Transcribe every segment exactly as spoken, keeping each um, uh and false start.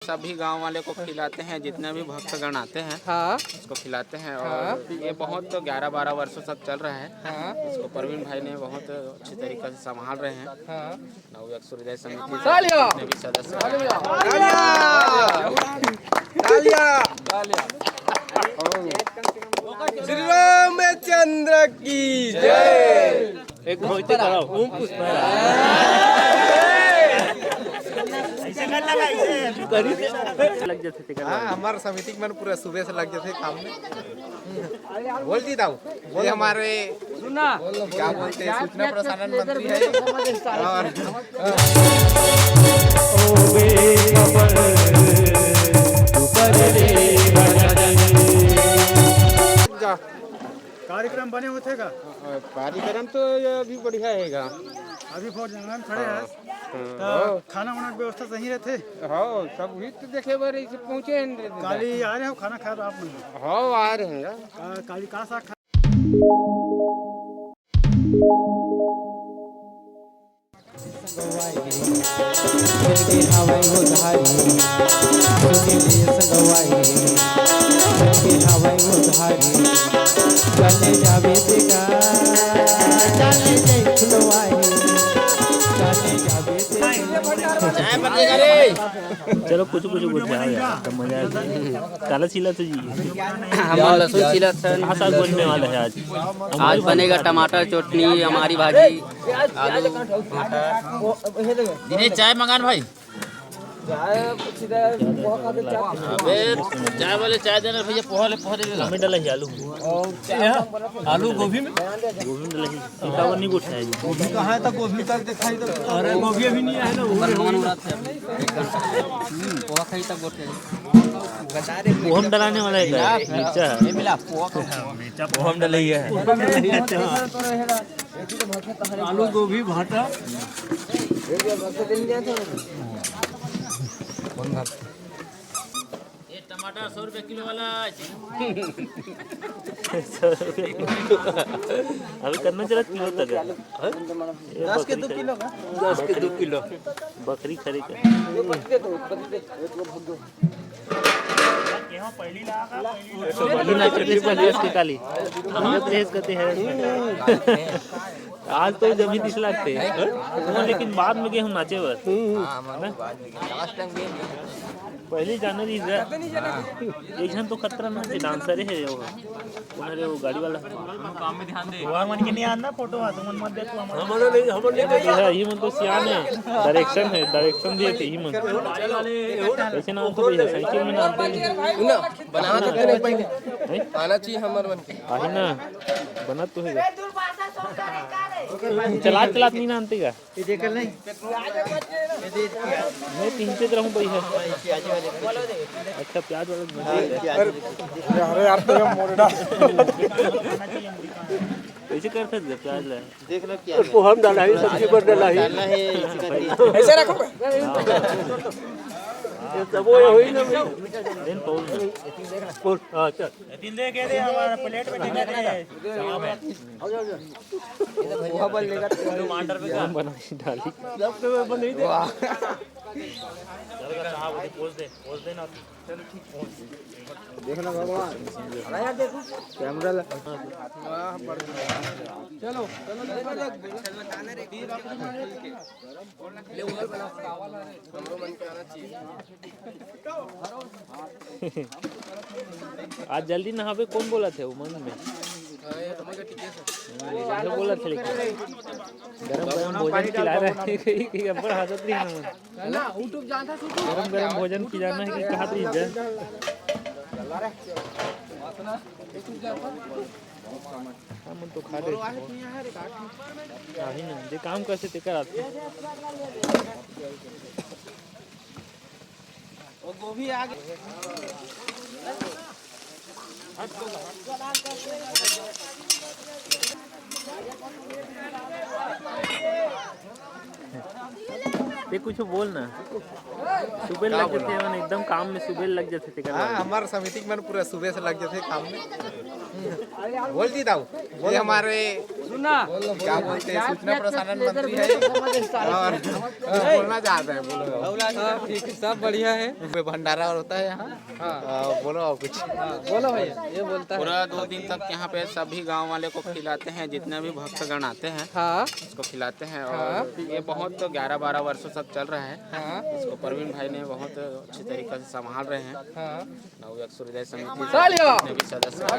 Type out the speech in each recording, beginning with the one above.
सभी गांव वाले को खिलाते हैं, जितने भी भक्तगण आते हैं, हाँ। उसको खिलाते हैं। हाँ। और ये बहुत तो ग्यारह बारह वर्षों तक चल रहा है। हाँ। इसको प्रवीण भाई ने बहुत अच्छी तरीके से संभाल रहे हैं। हाँ। नवयुवक सूर्योदय समिति से तालियां! जितने भी सदस्य हैं। तालियां! तालियां! श्री रामचंद्र की जय। एक भक्ति कराओ। ओम पुष्पा। लग जाते थे हाँ, हमारे समिति के मन पूरा सुबह से लग जाते काम में। बोल दी दाऊ, ये हमारे सुनना। क्या बोलते हैं, सूचना प्रसारण मंत्री है। और जा। कार्यक्रम बने होथे का? कार्यक्रम तो ये अभी बढ़िया हेगा। अभी फोर जंगल में खड़े हैं। हाँ। तो खाना वाना की व्यवस्था सही रहथे? हाँ, सब वही तो देखे बर इसे पहुँचे हैं। काली आ रहे हो खाना खाए तो आप मन? हाँ, आ रहे हैं। का-, काली का साग खा- संगवारी, चल के हवै उधारी, सुन के संगवारी, चल के हवै उधारी, चले जाबे तेगा, चले जाई फुलवारी, चले जाबे तेगा। चाय बन गया रे। चलो, कुछ, कुछ, कुछ, जाओ यार, तब मजा आ जाएगा। काला छीला तो जी। हम लहसुन छीलत हन। का साग बनने वाला है आज? आज बनेगा टमाटर चटनी, हमारी भाजी, आलू, मटर। दिने चाय मंगान भाई। अबे, चाय वाले चाय देना भैया, पोहा ले, पोहा दे देना। हमें डाला ही आलू। आलू गोभी में? गोभी में डाला ही। इनका वो नहीं उठाया जी। गोभी कहाँ है? तो गोभी तक दिखाई दे। अरे, गोभी अभी नहीं आया ना, वो भी होगा। पोहा खाई तब गोटे। पोहा में डलाने वाला है क्या? मिर्चा। ये मिला, पोहा खाओ। मिर्चा पोहा में डला ही है। आलू गोभी भाटा। ये टमाटर सौ रुपए किलो वाला। सौ रुपए किलो। अभी करना चला किलो तक है। हाँ? ये दस के बकरी दो खरीद- किलो का? दस के दो किलो। बकरी खरीद के। पहली ना चटनी पर लेस के काली। हम लोग लेस करते हैं। आज तो जमीन इस लागते हैं। लेकिन बाद में गए हम नाचे बर। पहली जाने रही है। एक झन तो खतरनाक है, डांसर है वो। उन्हें वो गाड़ी वाला। काम में ध्यान दे। वो मन के नहीं आना फोटो, तुम मन मत देखो, हमारा हमन नहीं, हमन नहीं देखा। ये मन तो सियान है, डायरेक्शन है, डायरेक्शन दिए थे ये मन। ऐसे ना तो भैया, साइकिल में ना आते हैं। ना, बना देते नहीं पहले। नहीं? आना चाहिए हमारे मन के। आही ना, बनत तो है। चलात चलात नहीं ना आनते का? ये देख नहीं। मैं तीन पे रहूं भाई है। अच्छा, प्याज वाला बना दे। अरे यार, तो ये मोड़ डाल। कैसे कर सकते हैं प्याज ला? देख लो क्या है। पोहा में डाला ही, सब्जी पर डाला ही। डालना है, इसी का चीज। ऐसे रखो। ये सब वो होई ना भाई। दिन पौल। पौल, हाँ, चल। तीन दे के दे, हमारा प्लेट में तीन दे। पोहा बन लेगा। टमाटर पे का? बना ही डाली। वाह। पोज दे, पोज दे ना। देखना भगवान। कैमरा ला। चलो, चलो, चलो। हमरो मन के आना चाहिए। आज जल्दी नहाबे, कौन बोला थे वो मन में? हाँ, ये तो मगर ठीक है सर। हाँ, बोला थे, लेकिन गरम गरम भोजन खिला रहे हैं कि, कि अब्बड़ हाजत रही ना। ना, YouTube जानता तू? गरम गरम भोजन खिलाना है कि कहा रही है? हम तो खा ले। आही ना, जे काम करते ते कराते। वो गोभी आ गए। ते कुछ बोल ना। सुबह लग जाते हैं, एकदम काम में सुबह लग जाते थे। हाँ, हमारे समिति के मन पूरा सुबह से लग जाते काम में। बोल दी दाऊ, ये हमारे सुना। क्या बोलते हैं, सूचना प्रसारण मंत्री है और बोलना चाहता है, बोलो। हाँ, ठीक है, सब बढ़िया है। भंडारा और होता है यहाँ। हाँ, बोलो और कुछ। हाँ, बोलो भैया, ये बोलता है। पूरा दो दिन तक यहाँ पे सभी गांव वाले को खिलाते हैं, जितने भी भक्तगण आते हैं, हाँ। उसको खिलाते हैं। और ये बहुत तो ग्यारह बारह वर्षों से चल रहा है। हाँ। इसको प्रवीण भाई ने बहुत अच्छे तरीके से संभाल रहे हैं। हाँ। नवयुवक सूर्योदय समिति के जितने भी सदस्य हैं।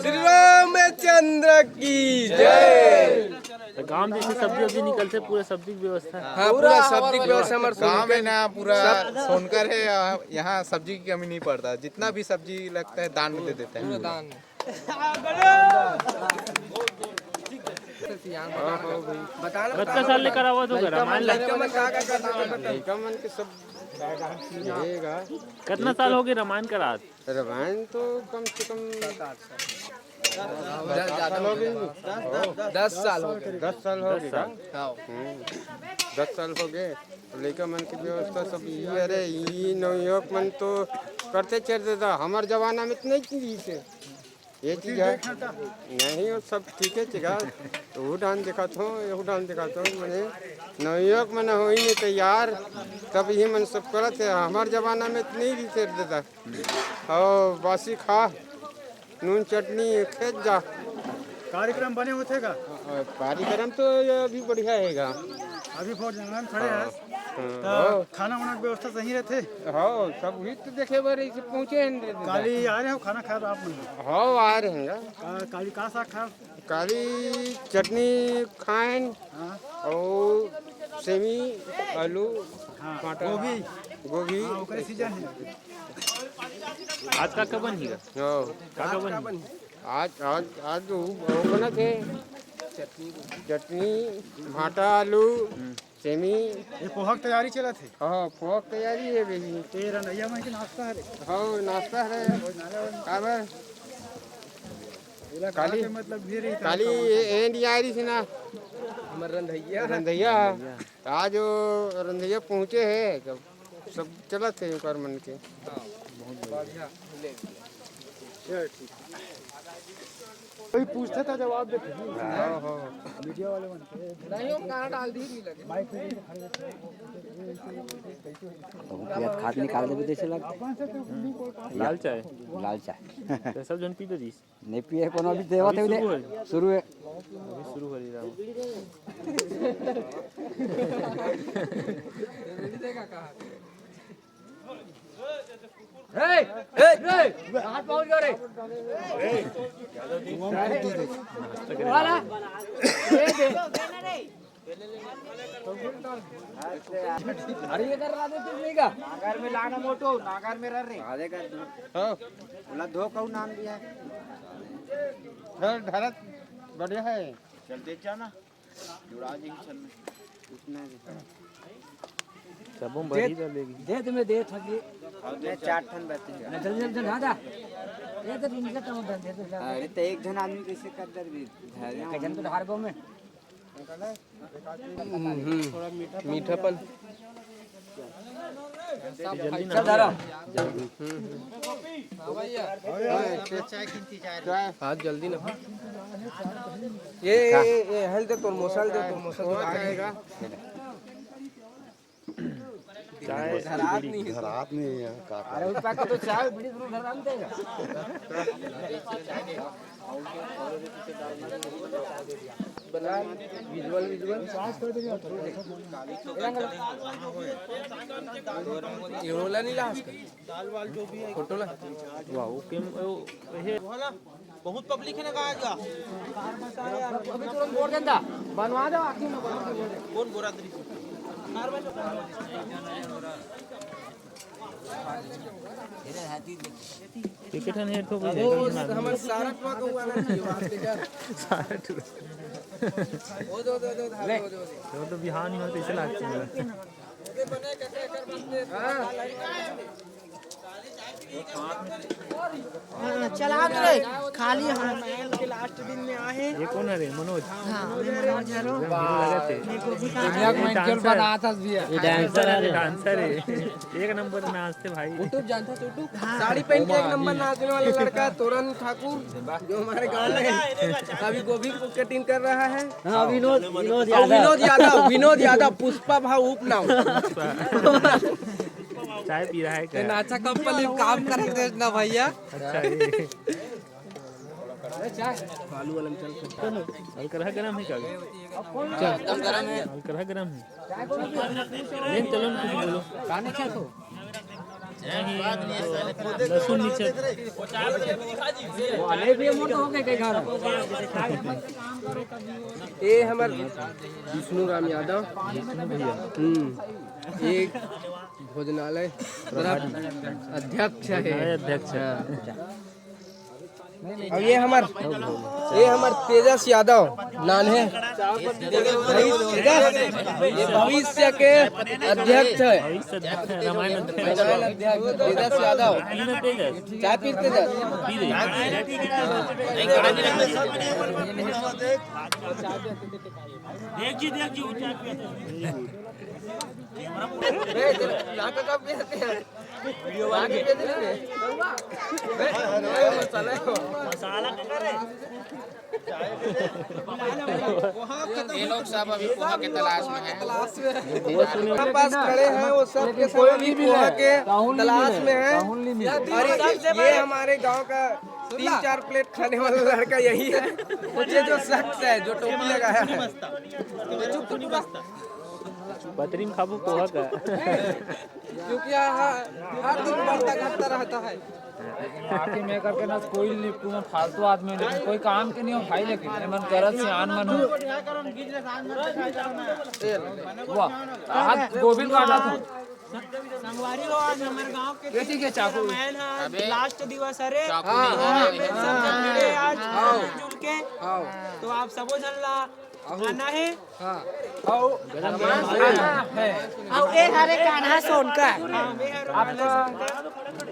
श्री रामचंद्र की जय। तो गांव जैसे सब्जी वब्जी निकलते, पूरा सब्जी की व्यवस्था। हाँ, पूरा सब्जी की व्यवस्था हमारे गांव में ना, पूरा सोनकर है। यहाँ सब्जी की कमी नहीं पड़ता, जितना भी सब्जी लगता है दान में दे देते हैं। पूरा दान। कतना साल ले करावत हो रामायण ला? लइका मन के सब रहेगा। कतना साल हो गए रामायण करात? रामायण तो कम से कम दस साल हो गए। दस साल हो गए। दस साल हो गए। हाँ। हम्म, दस साल हो गए। लइका मन की व्यवस्था सब ये, अरे, ये नवयुवक मन तो करते चल देता। हमार जमाना में तो नहीं थी इसे। ये चीज है। नहीं, वो सब ठीक है, चिका। तो वो डांस दिखाता हूँ, ये डांस दिखाता हूँ, मैंने नवयुवक मन हो ही नहीं तैयार, तब ये मन सब करत है। हमार जमाना में तो नहीं भी कर देता। और बासी खा, नून चटनी खेत जा। कार्यक्रम बने होते का? और कार्यक्रम तो ये अभी बढ़िया हैगा। अभी बहुत जंगल खड़े हैं। हाँ, तो हाँ। खाना वाना की व्यवस्था सही रहते? हाँ, सब वही तो देखे बर इसे पहुँचे हैं। काली आ रहे हो खाना खाए आप मन? हाँ, आ रहे हैं। आ, काली का साग खा? काली चटनी खाएन हाँ। और सेमी, आलू, हाँ, टमाटर, गोभी। गोभी। हाँ, ओकरे सीजन है। आज का का बन ही? हाँ। का का बन ही? आज, आज, आज वो, वो बना थे। चटनी, भाटा, आलू, सेमी। ये पोहा के तैयारी चलत हे। हाँ, पोहा के तैयारी है बेबी। ये रंधैया मन के नाश्ता हरे। हाँ, नाश्ता हरे। काबर? काली, मतलब ये रही काली। ये, ये नहीं आ रही थी ना। हमर रंधैया। रंधैया। आज वो रंधैया पहुँचे है, जब सब चलत हे ओकर मन के। हाँ, बहुत बढ़िया। ले। चल, ठीक। कोई पूछता था, जवाब देते। हाँ, हाँ। मीडिया वाले मन के। नहीं, हम कहाँ डाल दी, नहीं लगे। माइक पे खड़े रहते हैं। तो वो पियत खात निकाल देबे, जैसे लगता। अपन से तो नहीं बोल पाते। लाल चाय। लाल चाय। तो सब जन पी तो दीस। नहीं पिए, कोनो अभी देवत है शुरू उन्हें। शुरू है। अभी शुरू हो रही रहा। ए, ए, ए, हाथ पहुंच गयो रे। वाला। ए, दे। अरे, ये कर रहा था, तू नहीं का? नागर में लाना मोटो, नागर में रह रे। आधे कर दो। हाँ। बोला, धो कहू नाम दिया। धर, धरत बढ़िया है। चल, दे जाना। जुड़ा जी छन में। उतना ही। सबो में भरी देत, डालेगी। देत में देत हकी। और दे चार ठन बचे हैं। ना, जल्दी, जल्दी, ना जा। ये तो इनके तो उधर दे दो, जा। अरे, तो एक जन आदमी कैसे कर दे भी? एक जन तो धार गो में। हम्म, हम्म। मीठापन। जल्दी ना। चल, धरो। जल्दी। हम्म, हम्म। हाँ, जल्दी ना। ये, ये, ये, ये, हेल दे तोर मोसल दे, तोर मोसल दे। चाय धरात नहीं है। धरात नहीं है, का अरे, उस पास का तो चाय, बीड़ी जरूर धरात देगा। बना, विजुअल, विजुअल। ये वाला नहीं ला उसका। फोटो ला। वाह, वो कैम-, वो, ये वो ना, बहुत पब्लिक है ना, कहाँ गया? अभी तुरंत बोल देता, बनवा दो, आखिर में बनवा दो। कौन बोरा दृश्य? टिकट है नहीं तो कोई वो है ना। हमारे सारा टुआ को हुआ ना कि बात लेकर। सारा टुआ। वो दो, दो, दो, दो, ले। दो, दो, दो। वो तो बिहान ही होते, इसे लागते हैं। हाँ। हाँ, चला तो रे, खाली हाँ, महल के लास्ट दिन में आए हैं। ये कौन है रे? मनोज? हाँ, ये मनोज हरो। हीरो लगत हे। ये गोभी का दुनिया के मैंने खेल बनात हस भैया। ये डांसर है रे। डांसर है। एक नंबर नाचते भाई। YouTube जानता तू? हाँ। साड़ी पहन के एक नंबर नाचने वाला लड़का तोरन ठाकुर, जो हमारे गांव में अभी गोभी को कटिंग कर रहा है। हाँ, विनोद, विनोद और यादव। विनोद यादव, विनोद यादव, पुष्पा भाव उपनाम। चाय पी रहा है क्या? नाचा कंपनी काम करे दे ना भैया। अच्छा, ये। आलू वाला में चल। हल्का गरम है क्या? चल। हल्का गरम है। नहीं, चलो ना, कुछ बोलो। लहसुन नीचे। ये हमार विष्णु राम यादव। विष्णु भैया। हम्म। ये भोजनालय अध्यक्ष है। अध्यक्ष है। हाँ। और ये हमार, ये हमार तेजस यादव नान है। तेजस, ये भविष्य के अध्यक्ष है। भविष्य अध्यक्ष, रामायण अध्यक्ष। रामायण अध्यक्ष तेजस यादव। पी ना तेजस। चाय पी तेजस। पी ले। देख जी, देख जी, वो चाय पी। ए, तेरे नाक का पी लेते हैं। वीडियो वाले के दे दे। मसाला है। मसाला का करे। ये लोग सब अभी पोहा के तलाश में हैं। पास खड़े हैं, वो सब के सब अभी पोहा के तलाश में हैं। अरे, ये हमारे गांव का तीन चार प्लेट खाने वाला लड़का यही है। सोचिए, जो शख्स है, जो टोपी लगाया है। बतरी में खाबू पोहा का। क्योंकि यहाँ हर दिन बढ़ता घटता रहता है। बाकी मैं करके ना कोई नहीं, तुम फालतू आदमी हो, लेकिन कोई काम के नहीं हो भाई, लेकिन ये मन करत सियान मन हो। वाह, आज गोभी काटा था। संगवारी हो, आज हमारे गांव के ये ठीक है, चाकू। रामायण है, लास्ट दिवस, अरे चाकू नहीं है। सब जान रहे आज मिलजुल के। तो आप सबो झन ला आना है। हाँ। आओ। आना है। आओ, ए हरे कान्हा सोनकर। हाँ, वे हरे कान्हा सोनकर।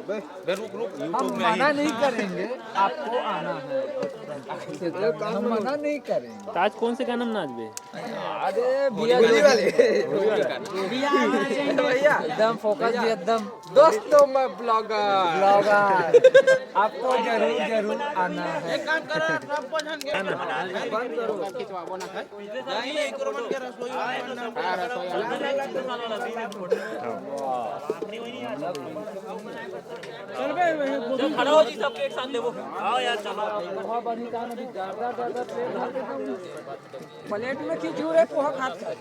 बे, रुक, रुक, हम मना नहीं करेंगे, आपको आना है। हम मना नहीं करेंगे। तो आज कौन से गाना में नाचबे? अरे, भोली भोली वाले। भैया, एकदम फोकस जी, एकदम। दोस्तों, मैं ब्लॉगर। ब्लॉगर। आपको जरूर, जरूर आना है। एक काम करो, आप सबको झन के बंद करो। नहीं, एकरो मन के रसोई वाला बनना। हाँ, रसोई वाला। चल बे, जो खड़ा हो जी, सबके एक साथ लेबो। आओ यार, चलो। प्लेट में खींचू रे, पोहा खात है।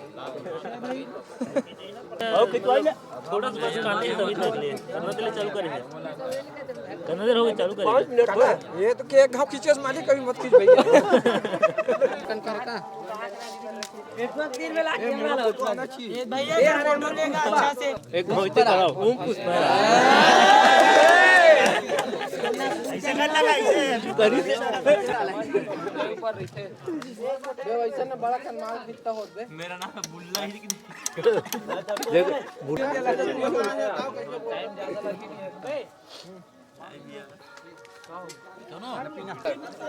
आओ, खिंचवाई ले। थोड़ा सा बस काटे हैं, तभी देख ले। करना तो ले, चालू करेंगे। करना देर हो गई, चालू करेंगे। पाँच मिनट में। ये तो केक घाव खींचे से मालिक, कभी मत खींच भैया। कन करता। एक दिन में लाके ये भैया, ये फोटो लेगा अच्छा से। एक घोइते कराओ। ओम पुष्पा। ऐसे कर लगा, ऐसे। करी। बे, वैसे ना बड़ा कन माल कितना होत बे? मेरा नाम है बुल्ला ही, लेकिन देखो, बुल्ला।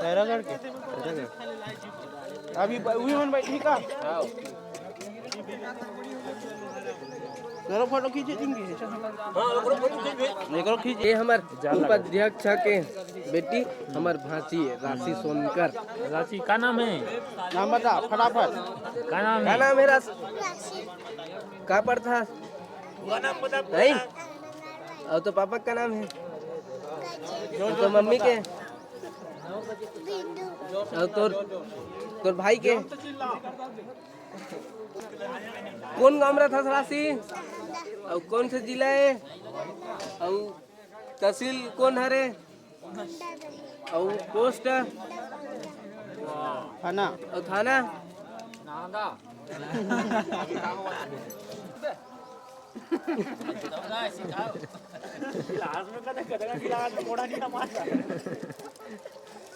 पैरागढ़ के? अभी ब-, उही मन बैठी का? करो फोटो खींचे, ठीक है। हाँ, ओकरो फोटो खींच। एकरो खींच। ये हमर उपाध्यक्ष के बेटी, हमर भांची है, राशि सोनकर। राशि, का नाम है? नाम बता, फटाफट। का नाम का है? नाम है राशि? का पढ़ता? नहीं? और तो पापा का नाम है? और तो मम्मी के? और तोर, तोर भाई के? कौन गांव में रहता राशि? और कौन से जिला है? और तहसील कौन हरे? और पोस्ट? थाना। और थाना? नागा।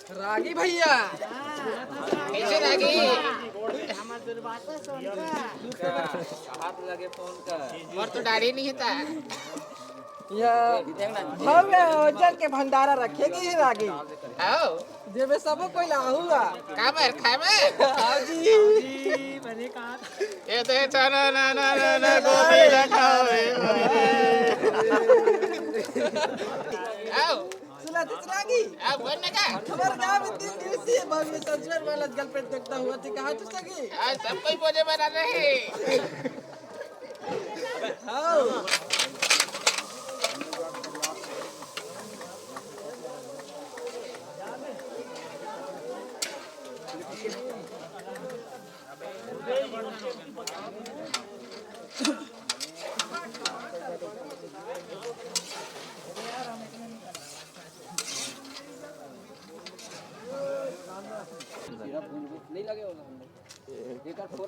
रागी भैया। कैसे रागी? हाथ लगे फोन का। मोर तो डाली नहीं था। यह भव्य भोजन के भंडारा रखे गे हे रागी। आओ। जेमे सबो कोई ला हुआ। का बर खाए बर? हाँ जी। ये तो चना ना ना ना ना गोभी रखा है। आओ। सुना तो रागी। आओ, बोल ना का? हमारे गांव में तीन दिवसीय भव्य संस्कार वाला जलपेट देखता हुआ थी, कहाँ तू सगी? आज सब कोई बोझे बना रहे। हाँ।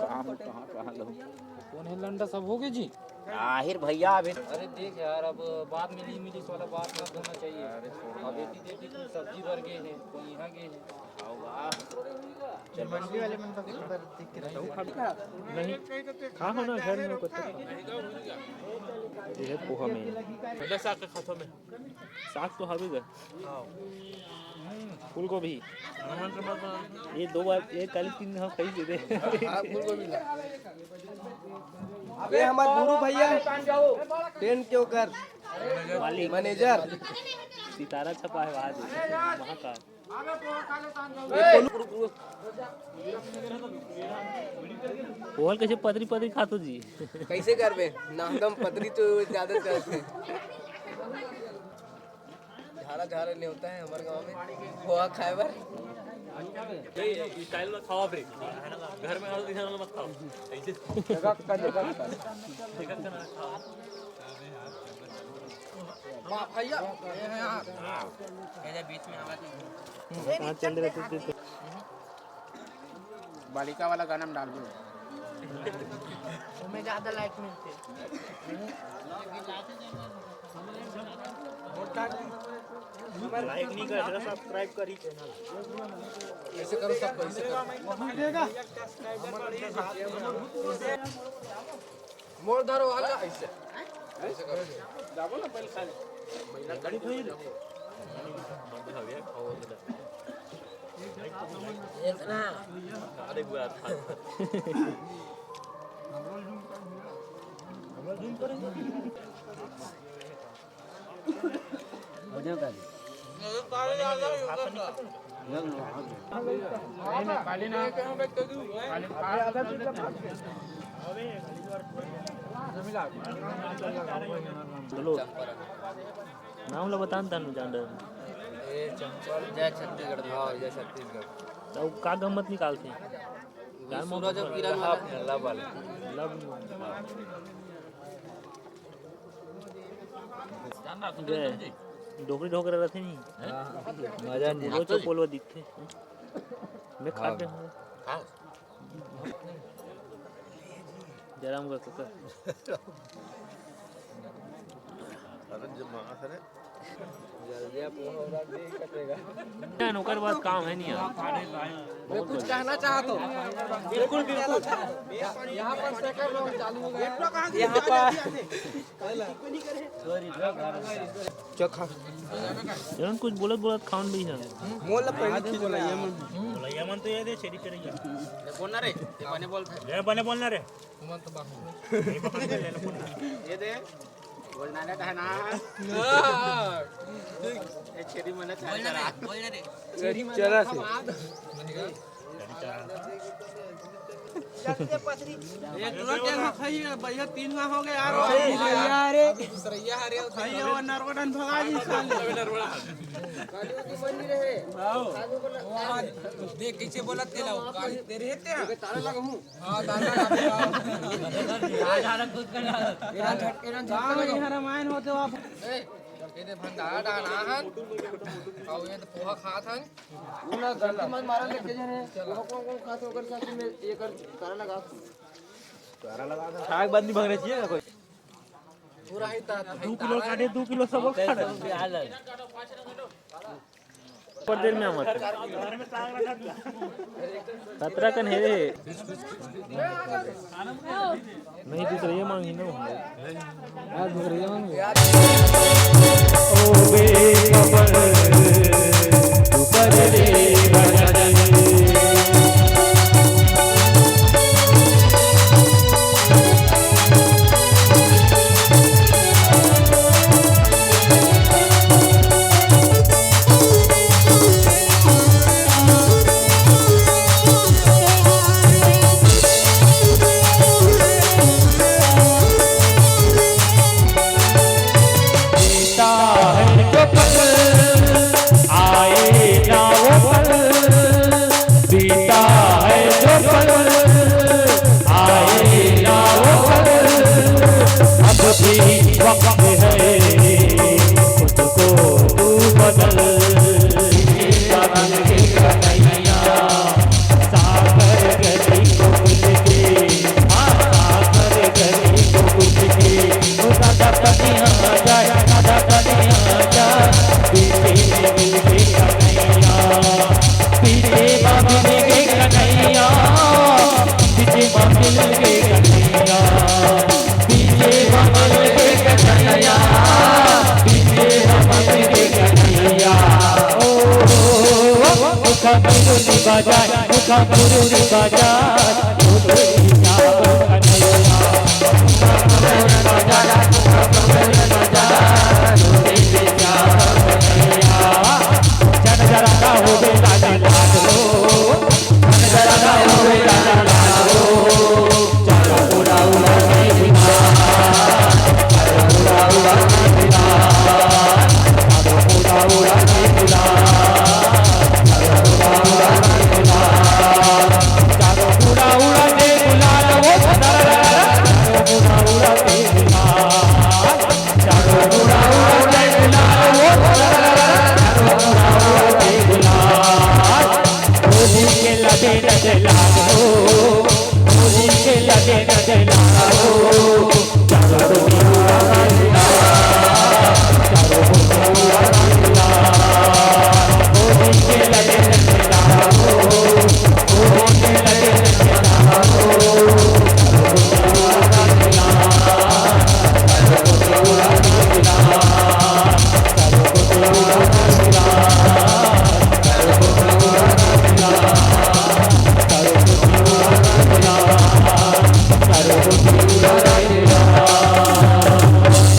काम कहाँ कहाँ लो। कौन है लंडा, सब हो गए जी? आहिर भैया अभी। अरे देख यार, अब बाद में ली मिली वाला बात मत होना चाहिए। अब एती देती कुछ सब्जी भर गए हैं, कोई यहाँ गए हैं। मंडी वाले मन का कुछ बर देख के रहता हूँ। नहीं, खा हो ना घर में, कुछ ये है पोहा में। साग तो हवे गा। फूलगोभी। ये दो बार, ये काली तीन हम कहीं दे दे। ये हमार गुरु भैया, टेंट के ओकर मालिक। मैनेजर। सितारा छपा है वहाँ दे, वहाँ का। पोहल कैसे पतरी पतरी खातो जी? कैसे करबे? नाम दम पतरी तो ज्यादा चलते। झाड़ा झाड़ा नहीं होता है हमारे गांव में। पोहा खाए बर। नहीं, स्टाइल में खाओ आप रे। घर में आओ तो इधर मत खाओ। ऐसे जगह का, जगह का। जगह का ना खाओ। वाह भैया, ये है आप। ये बीच में आवाज नहीं। हाँ, चंद्र, तू, तू, तू। बालिका वाला गाना में डाल दो। हमें ज्यादा लाइक मिलते। लाइक नहीं कर, सब्सक्राइब करी चैनल। ऐसे करो, सबको ऐसे करो। मोर धरो हल्ला ऐसे। ऐसे करो। जाबो ना पहले खाली। महिला गाड़ी धोई दे। एक ना। अरे बुआ था। बोलो। नाम ला बतान तन जान डर। ए, चंपल। जय छत्तीसगढ़। हाँ, जय छत्तीसगढ़। तो का गम्मत निकालते हैं? ये सूरज और किरण वाला। लब वाला। लब। जय। डोकरी डोकरा रथे नहीं। हाँ, मजा नहीं। बोलो चपोलवा दिखते। मैं खा हाँ। दे हूँ। हाँ। जराम का कुकर। अरे जब मांस रे। जल्दी आप वो हो रहा नहीं कटेगा। ना, ओकर बाद काम है नहीं यार। मैं कुछ कहना चाहता हूँ। बिल्कुल, बिल्कुल। यहाँ पर सेकंड राउंड चालू हो गया है। यहाँ पर चोखा। जौन कुछ बोलत बोलत खाउन भी है। मोल ला पहले खींच ला, ये मन। बोला, ये मन तो ये दे, छेड़ी करेगा। बोलना रे, ये बने बोल। ये बने बोलना रे। ये दे। बोलना रे, कहना। ये छेड़ी मन बोलना रे, बोलना रे। चला से। एक लोग के ना खाई है, भैया, तीन ना हो गए यार। भैया रे। भैया रे, खाई है, वो नरवड़न भगा जी साले। देख, कैसे बोलत तेला, काली तेरे हेते हैं। ताला लगा हूँ। हाँ, ताला लगा। एरा झट, एरा झट लगा। रामायण होते आप। ए, ये दे भंडारा डाना हन। और ये तो पोहा खात हन। वो ना गलती मत मारा लेके जाने। वो कौन कौन खाते ओकर साथ में ये कर ताला लगा। ताला लगा। खाए के बाद नहीं भगना चाहिए ना कोई। पूरा ही ता-, दो किलो काटे, दो किलो सब खा रहे। पर देर में आवत। खतरा कन हे रे। नहीं, दूसरे ये मांगी ना। हाँ, दूसरे ये मांगी। ओ बेखबर, तू कर ले भजन। बीता है जो पल, आए ना वो पल। बीता है जो पल, आए ना वो पल। अब भी वक्त है, खुद को तू बदल। सागर गली को भूल के, हाँ, सागर गली को भूल के, ओ दादा बनिया जाए, दादा बनिया जाए, पीछे में मिल के कन्हैया, पीछे में मिल के कन्हैया, पीछे में मिल के कन्हैया। पीछे बगल के कन्हैया, पीछे बगल के कन्हैया। ओ, ओ, ओ, ओ, मुखा मुरली बजाए, मुखा मुरली बजाए, मुरली बजाए कन्हैया। मुखा मुरली बजाए, मुखा मुरली बजाए, मुरली बजाए कन्हैया। जन जरा का हो बेटा लाल हो। होली के लगे नजर लागो, होली के लगे नजर लागो, चारों दुनिया